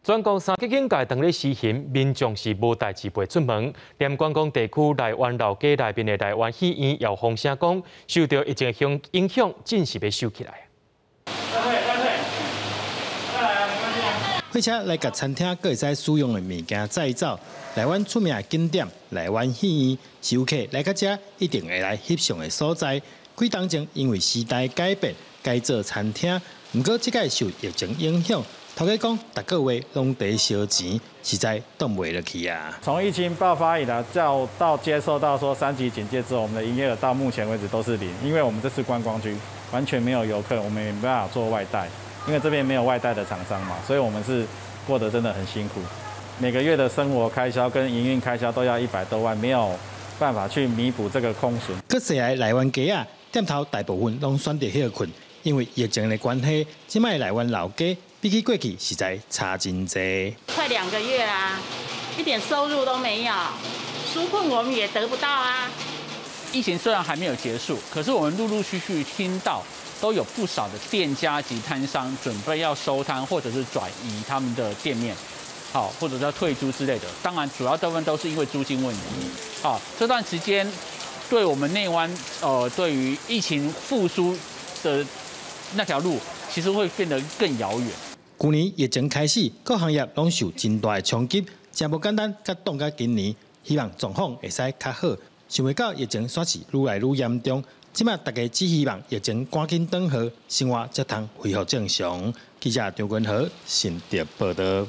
全國三級警戒當咧施行，民眾是無代誌袂出門。連觀光地區內灣老街內面的內灣戲院，有風聲講，受著疫情影響，正式欲收起來。火車來共餐廳閣會使使用的物件載走。內灣出名的景點內灣戲院，是遊客來到遮一定會來翕相的所在。幾冬前因為時代改變，改做餐廳，毋過這擺受疫情影響，頭家講，逐個月攏佇燒錢，實在擋袂落去啊！從疫情爆發以來，到接受到說三級警戒之後，我們的營業額到目前為止都是零，因為我們這是觀光區，完全沒有遊客，我們也沒辦法做外帶，因為這邊沒有外帶的廠商嘛，所以我們是過得真的很辛苦。每個月的生活開銷跟營運開銷都要100多萬，沒有辦法去彌補這個空損。閣細來內灣街仔，店頭大部分攏選擇歇睏，因為疫情的關係，這擺內灣老街比起過去實在差真濟。快2個月啦，一點收入都沒有，紓困我們也得不到啊。疫情雖然還沒有結束，可是我們陸陸續續聽到都有不少的店家及攤商準備要收攤，或者是轉移他們的店面，好，或者是要退租之類的。當然，主要大部分都是因為租金問題。好，這段時間對我們內灣，對於疫情復甦的那條路，其實會變得更遙遠。去年疫情開始，各行業攏受真大的衝擊，真無簡單，才擋到今年，希望狀況會使較好。想袂到疫情煞是愈來愈嚴重，這擺大家只希望疫情趕緊轉好，生活才通恢復正常。記者張君和新竹報導。